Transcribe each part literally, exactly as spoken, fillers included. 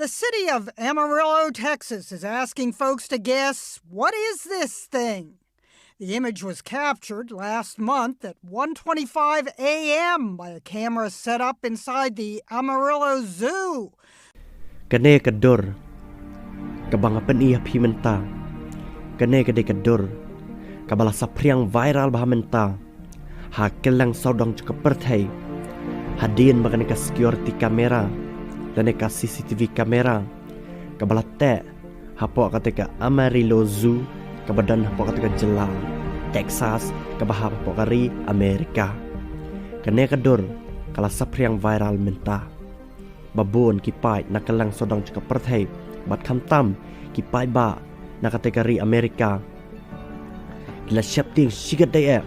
City of Amarillo, Texas is asking folks to guess, what is this thing? The image was captured last month at one twenty-five a m by a camera set up inside the Amarillo Zoo. Kane ka dur kaba nga pyni ha phi mynta. Kane ka dei ka dur kaba la saphriang viral bha mynta ha kylleng sawdong jong ka pyrthei. Hadien ba kane ka security camera lane ka C C T V camera kaba la teh hapoh kata ka Amarillo Zoo kaba don hapoh kata ka jylla Texas kaba hap hapoh ka ri Amerika. Kane ka dur ka la saphriang viral mynta. Ba bun ki paid na kylleng sawdong jong ka pyrthei bad khamtam ki paidbah na kata ka ri Amerika ki la sheptieng shikatdei eh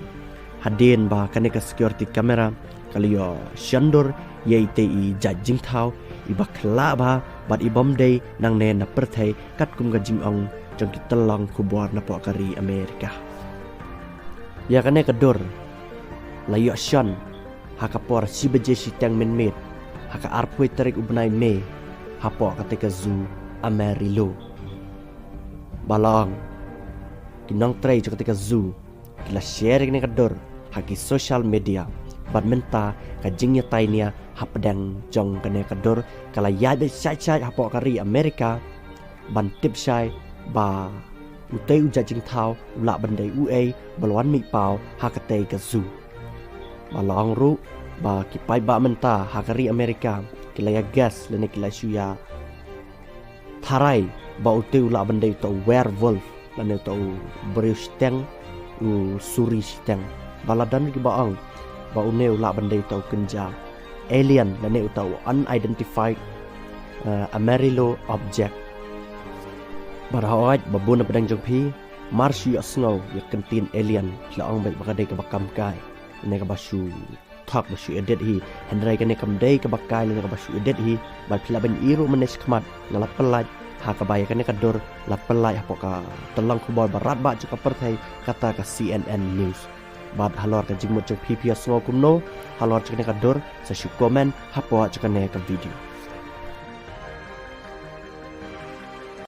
hadien ba kane ka security camera ka la ïoh shon dur ïa itei i jait jingthaw iba khlaiñ bha bad ibym dei nangne na pyrthei katkum ka jingong jong ki tyllong khubor napoh ka ri Amerika. Ïa kane ka dur la ïoh shon ha ka por shi baje shiteng mynmiet ha ka arphew tarik u bnai May hapoh kata ka zoo Amarillo. Ba la ong ki nongtrei jong kata ka zoo ki la share ïa kane ka dur ha ki social media bad mynta ka jingïatai nia hapdeng jong kane ka dur ka la ïaid beit shai shai hapoh ka ri Amerika ban tip shai ba utei u jait jingthaw u lah ban dei uei ba la wan mih paw ha katei ka zoo. Ba la ong ruh ba ki paidbah mynta ha ka ri Amerika ki la ïa guess lane ki la shu ïa tharai ba utei u lah ban dei uta u werewolf lane uta u briew shiteng, u suri shiteng. Ba la don kiba ong ba une u lah ban dei uta u kynja alien lane uta u unidentified uh, Amarillo object. Bad hooid ba bun na pdeng jong phi mar shu ïohsngew ïa ka ktien alien, phi la ong beit ba ka dei kaba kam kai ne kaba shu thok ba shu edit hi. Hynrei kane kam dei kaba kai ne kaba shu edit hi. Bad phi lah ban ïohi ruh mynne shakhmat nga la pyllait ha kaba ïa kane ka dur la pyllait hapoh ka tyllong khubor ba radbah jong ka pyrthei kata ka C N N News. Bad halor ka jingmut jong phi, phi ïohsngew kumno halor jong kane ka dur, sa shu comment hapoh jong kane ka video.